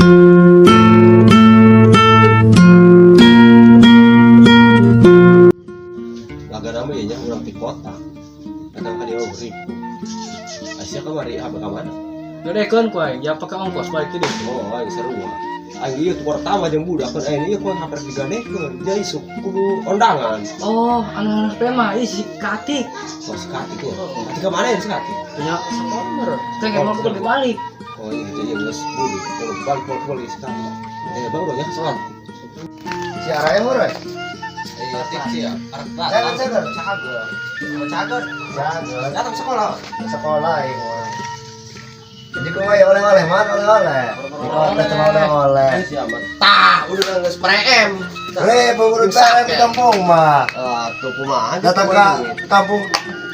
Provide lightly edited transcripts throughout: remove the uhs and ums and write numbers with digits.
Laga nama ya nya urang ti kota. Datang ka dieu ribu. Asia kamari HP ka mana? Gedekeun ku aing, ya pake ongkos balik ti dieu. Oh, aing seru. Aing ieu tukar pertama jeung budak kan aing ieu ku HP digadekeun. Jadi isuk kudu ondangan. Oh, anu HP mah ieu si Katik. Oh, si Katik ya. Oh. Katik ka mana ya si Katik? Punya sekolah. Teh emang kudu balik. Oh, iya jadi geus kudu. Kudu balik balik balik si Katik. Eh, bang udah ya soal. Si arahnya murah. Katik sih ya. Arek Jangan cager. Cager. Mau cager. Cager. Datang sekolah. Sekolah ini mah. Jadi kok ya oleh-oleh, man oleh-oleh. Di kota cuma oleh-oleh. Si amat. Tah, udah geus prem. Le, pengurus PRM di kampung mah. Ah, tuh kumaha Datang ke kampung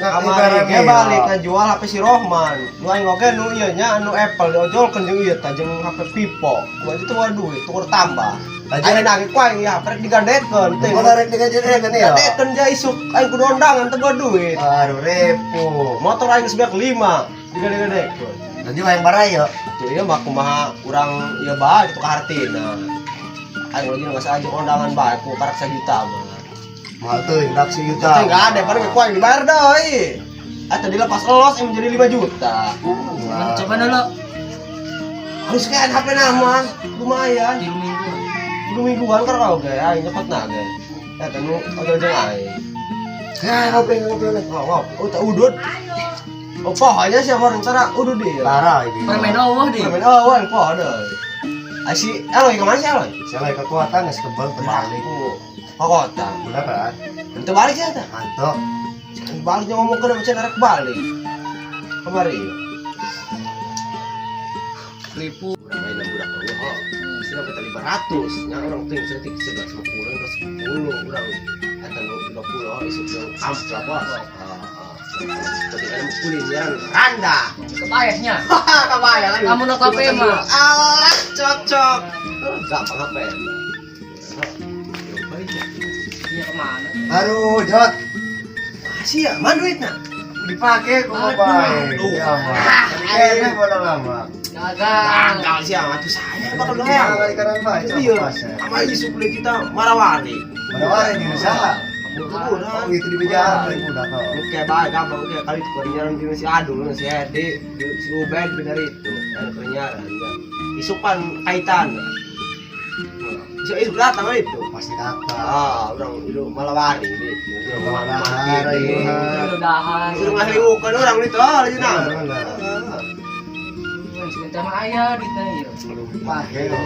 kamari PRM ge balik ngajual HP si Rohman. Nu aing oge nu ieu nya anu Apple diojolkeun jeung ieu tah jeung HP Vivo. Kumaha itu waduh duit tukur tambah. Aja Aing nagih ku aing ya HP rek digadekeun teh. Kok narik digadekeun ya? Digadekeun ja isuk aing kudu ondangan teu boga duit. Aduh, repo. Motor aing geus beak 5 digade-gadekeun. Jadi yang barai ya. Tuh ieu mah kumaha urang ieu bae kitu ka hartina. Aing lagi geus aja ondangan bae ku karak sajuta mah. Mahal tuh, dak sejuta. Teh enggak ada, paling ku aing dibayar deui. Atau dilepas elos yang menjadi 5 juta. Wah. Coba dulu. Harus kayak HP nama, lumayan. Di minggu. Dua mingguan kan kau ge, aing nyepot na ge. Ya tanu ojol-ojol aing. Ya, ngopi ngopi oleh. Oh, wow. Oh, tak udut. Oh, pohonnya siapa orang cara udut dia. Parah ini. Permen eueuh di. Permen oh, wah, poho deui. Asi, Eloy kemana sih Eloy? Saya lagi kekuatan geus kebel terbalik. Ke kota. Bener kan? Ente balik ya tah? Mantap. Balik ngomong ke macam narik balik. Kemari. Ribu. Urang lain budak eueuh ho. Sina kita 500, nya urang teuing setik 11 kurang ke 10 urang eta nu 20 isuk jeung amplop bos. Tapi kan kulineran randa. Kebayasnya. Kabaya lagi. Kamu nak kafe mah. Alah, cocok. Gampang apa ya? Iya kemana? Aduh, Jot. Masih ya, mana duitnya? Dipakai kok Aduh. bae. Ya, mah. Kayaknya bodoh lama. Gagal. Gagal sih, atuh saya bakal Iya, doang. kali karang bae. Iya, sama isu kuliah kita marawani. Mana di usaha. Kurang. Oh, itu di beja beli budak kok. Oke, baik gampang oke kali itu kerenyaran di si Adul, si Edi, si Ubed benar itu. Yang kerenyaran ya. Isu pan kaitan. Isu isu datang itu. Pasti datang. Ah, orang itu malawari gitu. Malawari. Udahan. Suruh ngahliukan orang itu, ah, lagi nah. Bener. Sebentar mah aya di teh ieu. Pakai kok.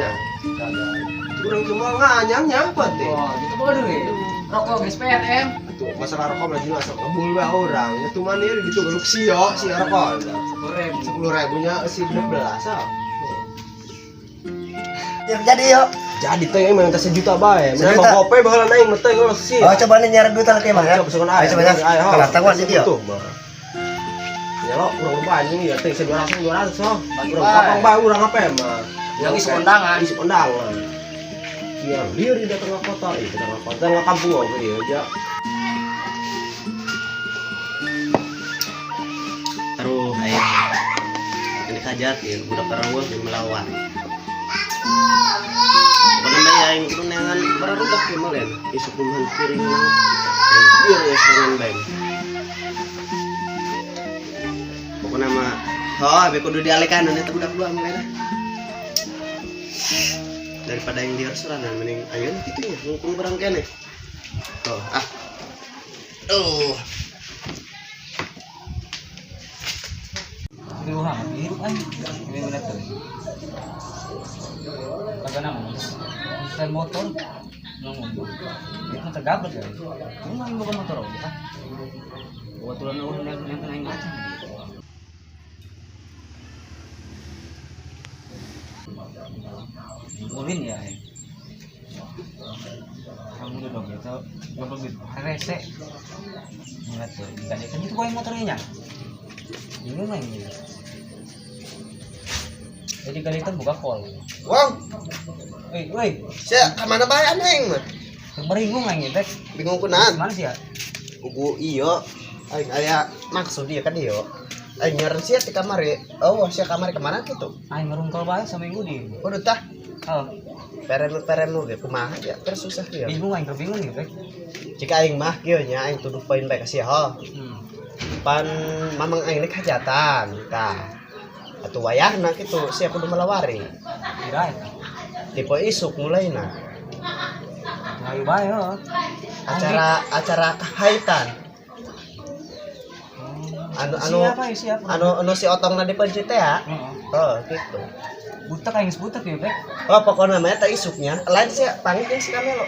Gagal. Orang cuma nganyang nyangkut deh. Wah, gitu boga duit. Rokok geus PRM. Tuh, masalah rokok lagi masuk ngebul bah orang. Ya tuh mana gitu geluk sio si rokok. 10.000. 10.000 nya si belas ah. Ya jadi yuk. Jadi teh emang tas sejuta bae. Mana Sejuta. bang kope baheula aing mah teh ngelos sih. Oh, coba nih nyari duit lagi mah ya. Coba coba Ayo coba ya. Kalau tahu sih dia. Tuh, mah. Ya lo urang lupa anjing ya teh 200 200 so. Bagi Urang bae. gampang bae urang apa mah. Yang isi kondangan. Isi kondangan. Iya, liur di tengah kota, iya tengah kota, tengah kampung oke iya aja. Taruh air ini kajat ya budak karawah yang melawan pokoknya mah aing kudu neangan bararudak ya mah lain isuk rumahan piring aing liur ya serangan bae pokoknya mah oh be kudu dialekan eta budak dua mah lain daripada yang liar sorangan mending ayeuna kitu nya ngungkung barang keneh oh ah oh Riuh hirup aing. Ini bener tuh. Kagak nama. Setel motor. Ngomong. Itu tergablet ya. Cuma aing bukan motor oge ah. Kebetulan eueuh nenten aing acan. Ulin ya. Kamu udah dong itu goblok gitu. Rese. Ngeliat tuh, digadekan itu bawa motornya. Bingung aing gitu. Jadi kali itu buka call. Wong, Woi, woi, sia ka mana bae aneng mah? bingung aing teh. Bingung kunaon? Mana sih ya? Ugu iya, aing aya maksud dia kan ieu. Aing nyaran sia ti kamari. Oh, sia kamari kemana kitu? Aing ngerungkel bae saminggu di. Udah tah. Oh, Peremu-peremu ge kumaha ya, terus susah ya. bingung aing bingung ya, Bek. Jika aing mah kieu nya aing tuduh poin bae ka sia ho. Pan mamang aing rek hajatan tah. Atuh wayahna kitu sia kudu melawari. Kira eta. Tipe isuk mulaina. Atuh ayo bae heuh. Acara acara kahaitan. Anu anu Siap ayo siap. anu anu si otongna di pencit teh ya. Heeh. Oh, gitu. Butek aing geus butek ya, Bek. Oh, pokoknya mah eta isuknya. Lain sia panggil jeung si Kamelo.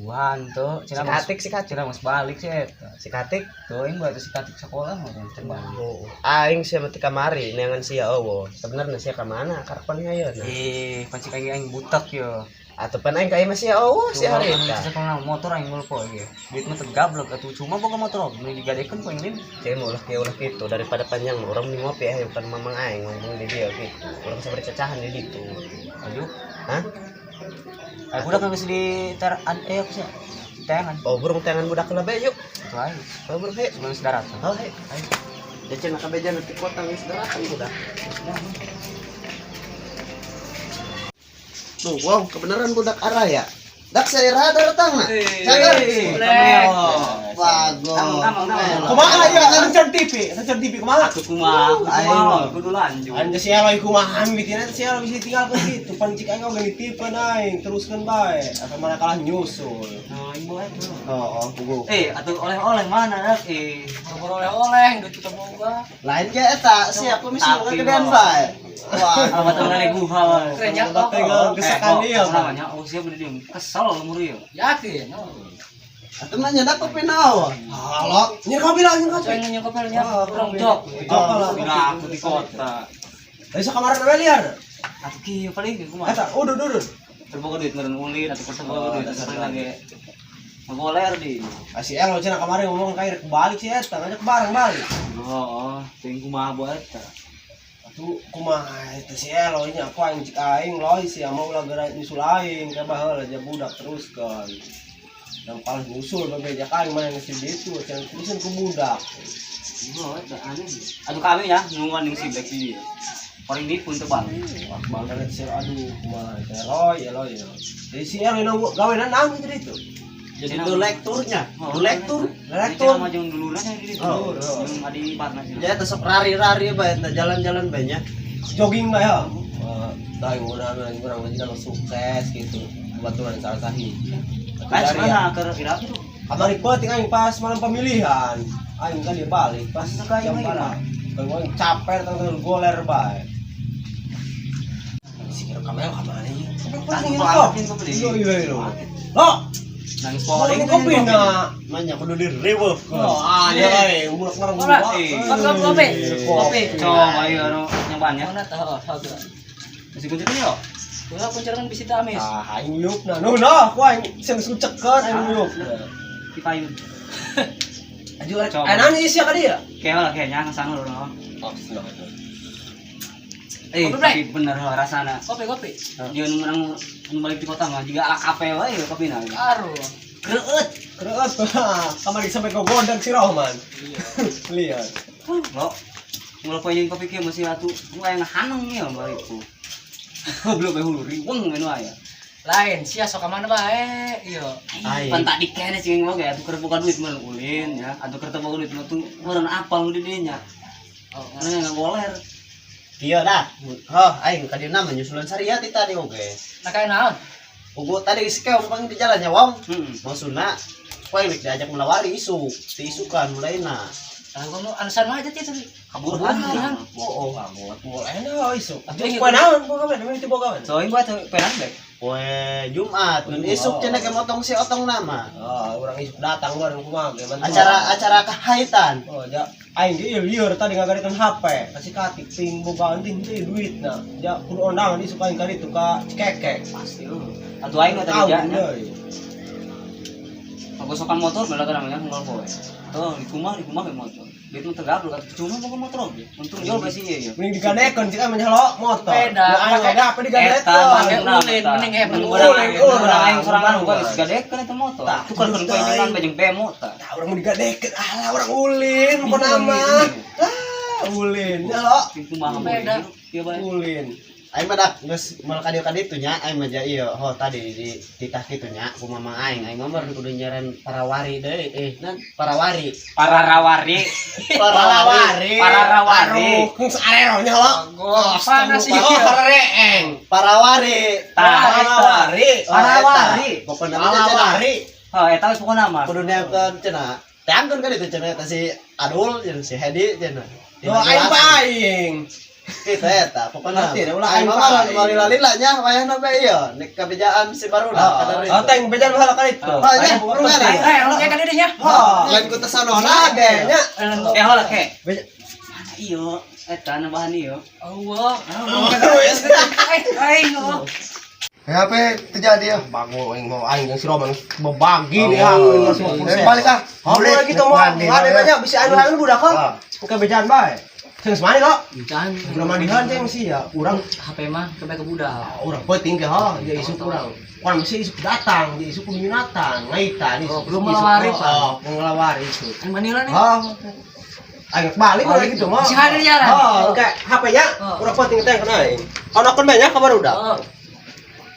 Wah, ente Si cenah mas Katik, si Katik. cenah mas balik sih eta. Si Katik. Tuh aing buat si Katik sekolah mah can balik. Oh, aing sia mah teu kamari neangan sia eueuh. Sebenarnya sia ka mana karepan ayeuna. Eh, pancik aing aing butek yo. Atuh pan aing ka imah sia eueuh si Cuma harita. anu sekolah motor aing ngumpul ge. Duit mah tegablek atuh cuma boga motor mending digadekeun ku aing lin. Cek mah ulah kieu ulah kitu daripada panjang mah urang mending ngopi eh bukan mamang aing ngomong di dia gitu. Urang sabar cacahan di ditu. Aduh. Hah? Ayo budak geus di ter an eh apa sih? Tayangan. Oh, burung tangan budak heula bae yuk. Atuh aing Oh, burung he. sebelum sedarat. Oh, he. Ayo. Ya cenah kabejan di kota geus daratan budak. Tuh, wow, kebenaran budak arah ya. Dak saya datang na. Cager. Bagus. Kumaha ya nonton TV, nonton TV kumaha? Atuh kumaha, Aing. kumaha, kudu lanjut. Anda si Eloy kumaha bikinnya si Eloy bisa tinggalkan gitu. Pancik aing oge nitipan aing teruskeun bae. Apa mana kalah nyusul. Nah, aing bae tuh. Oh, oh, pugu. Eh, atuh oleh-oleh mana dak? Eh, Oleh-oleh, duit kita boga. Lain ge eta, siap komisi Tapi, kegedean wah. bae. Wah, alamat orang guha. Kerennya Tinggal gesekan dia. Namanya oh siap beli diem. Kesel umur ieu. Yakin. Oh. atuh mah nyedak kopi naon? Halo, nyer kopi lah, nyer kopi. Saya nanya kopelnya, Oh, kurang kopi. jok. Jok lah. Bila aku di kota. Dari kemarin ada liar. Atuh kieu paling kumaha. Eta, udah udah. Terboga duit meureun ulin atuh terboga duit atuh paling lagi. Ngoler di. Si Elo cenah kemarin ngomong kayak balik sih eta, ngajak bareng balik. Oh, teuing kumaha buat eta. Atuh kumaha eta si Elo nya aku aing cik aing loy sih mau ulah geura nyusul aing ka baheula aja budak teruskeun. Dan kalah nyusul bebeja aing mana si ditu cenah terusin ku budak. Oh, eta aneh. Atuh kami ya nungguan jeung si Black di. Paling dipun teu balik. Wah, bangga si Elo aduh kumaha eta Eloy Eloy. Jadi si Elo nang gawe nang gitu ditu. Jadi du lekturnya, du lektur. Lektur. Mah jeung dulurna nya di ditu. Oh, Jeung adi iparna sih. Ya tetep rari-rari bae jalan-jalan banyak. Jogging bae ya. Tah urang urang lagi sukses gitu. Kebetulan salah sahiji. Kan mana keur kira tuh. Kamari peuting aing pas malam pemilihan. Aing kan dia balik pas jam bara. Kalau aing capek tentang goler bae. Si kira kamera ka mana ieu? Iya iya iya. Lo, Nangis mau poling kopi na. Manya kudu di reweuh. Oh, ah dia aing mulak ngarang Ora, gua. kopi, kopi. Kopi. Coba ayo anu nyobaan ya. Mana tahu, tahu tuh. Masih kunci tuh yo. Gua kuncaran bisa tamis. Ah, aing yuk na. Nu nah, ku aing sing sucekeun aing yuk. Di payun. Aju Coba. enak isi ka dia. Kayak lah kayaknya ngesana urang. Oh, senang. Eh, Kopi, Bre. tapi bener lah rasana. Kopi, kopi. Dia nu menang nu balik di kota mah juga ala kafe wae ya kopi na. Aduh. Kreueut. Terus kamari sampai ke godak si Rohman. Lihat. Lo. Mulai poe jeung kopi kieu masih atuh nu aya ngahaneng ya balik ku. Goblok bae hulu riweng menu aya. Lain, sia sok ka mana bae. Iya. Aing. Pan tadi kene sing oge atuh keur boga duit meureun ulin ya, atuh keur teu boga duit mah tuh meureun apal nu di dinya. Oh, Karena ngagoler. Kieu dah. Heuh, aing ka dieuna mah nyusulan Saria ti tadi oge. Nah kayak naon? Ugu tadi geus keong pang di jalannya wong. Heeh. Maksudna ku aing rek diajak melawari isu, ti isukan mulaina. Lah gua mau anusan aja ti tadi. Kaburuhan. Oh, Banget boleh nah isu. Atuh Poe naon boga mana itu boga mana? So aing buat peran bae. Poe Jumat, mun isuk cenah ke motong si otong nama. Ah, urang isuk datang bareng kumaha ge bantu. Acara-acara kahaitan. Oh, ja aing ge lieur tadi ngagarekeun HP, kasih katik ting boga anting teh duitna. Ja kudu ondangan isuk aing ka ditu ka Cikekek. Pasti lu. Atuh aing mah tadi Tahu ja. deui. Pagosokan motor bala kana namanya unggal poe. Tuh di kumah we motor. Duit mah tegablek atuh cuma boga motor oge. Untung jual basi ieu ya. Mending digadekeun cik aing menyelo motor. Sepeda, Nu aing pakai- oge apa digadekeun. Eta Pakai ulin, mending hebat. Ulin, Urang aing sorangan urang. uga geus gadekeun eta motor. Tah, Tukar kan ku aing jeung bemo tah. Tah urang mau digadekeun, alah urang ulin pokona mah. Lah, Ulin ya lo. Kumaha Beda. Iya bae. Ulin. Aing mah dak geus moal ka dieu ka ditu nya, aing mah ja ieu ho tadi di titah kitu nya ku mamang aing. Aing mah meureun kudu nyiaran parawari deui. Eh, nan parawari. Pararawari. Parawari. Pararawari. Aduh, arero nya lo. Panas sih. Oh, reeng. Parawari. Tah, eta. Parawari. Oh, eta. Parawari. Pokona mah cenah. Parawari. Oh, eta geus pokona mah. Kudu neangkeun cenah. Teangkeun ka ditu cenah eta si Adul jeung si Hedi cenah. Doa aing pa aing. Kita eta pokona. Ngerti, dah, ulah Aing aing mah pa mah aing. moal lila-lila nya wayahna bae ieu nek kabejaan si barudak kadar itu. Oh, teng bejan baheula ka ditu. Oh, nya, urang Eh, eh, lo kayak kan nya. Oh, Lain ku tesanona ade nya. Eh, hola ke. Mana ieu? Eta nambahan ieu. Allah. Eh, aing oh. Eh, apa terjadi ya? Bangun aing mau aing jeung si Roman berbagi nih ah, aing langsung Eh, balik ah. Oh, Balik. lagi tuh mau Mandi, ada ya. banyak bisa anu anu budak kok. Ah. Bukan bejaan bae. Sing semani lo. Jangan Urang mandihan ceng sih ya. Urang HP mah kebe ke budak. urang penting ke ha, dia isu kurang. Kurang mesti isu datang, dia isu kuminatan, ngaitan isu. Oh, belum melawari, Pak. Oh, ngelawari isu. Aing manila nih. Oh. Aing balik lagi gitu mah. Si hadir jalan. Oh, kayak HP-nya Oh. urang penting teh kena aing. Ono kon banyak kabar udah. Oh,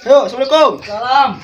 Yo, Assalamualaikum. salam.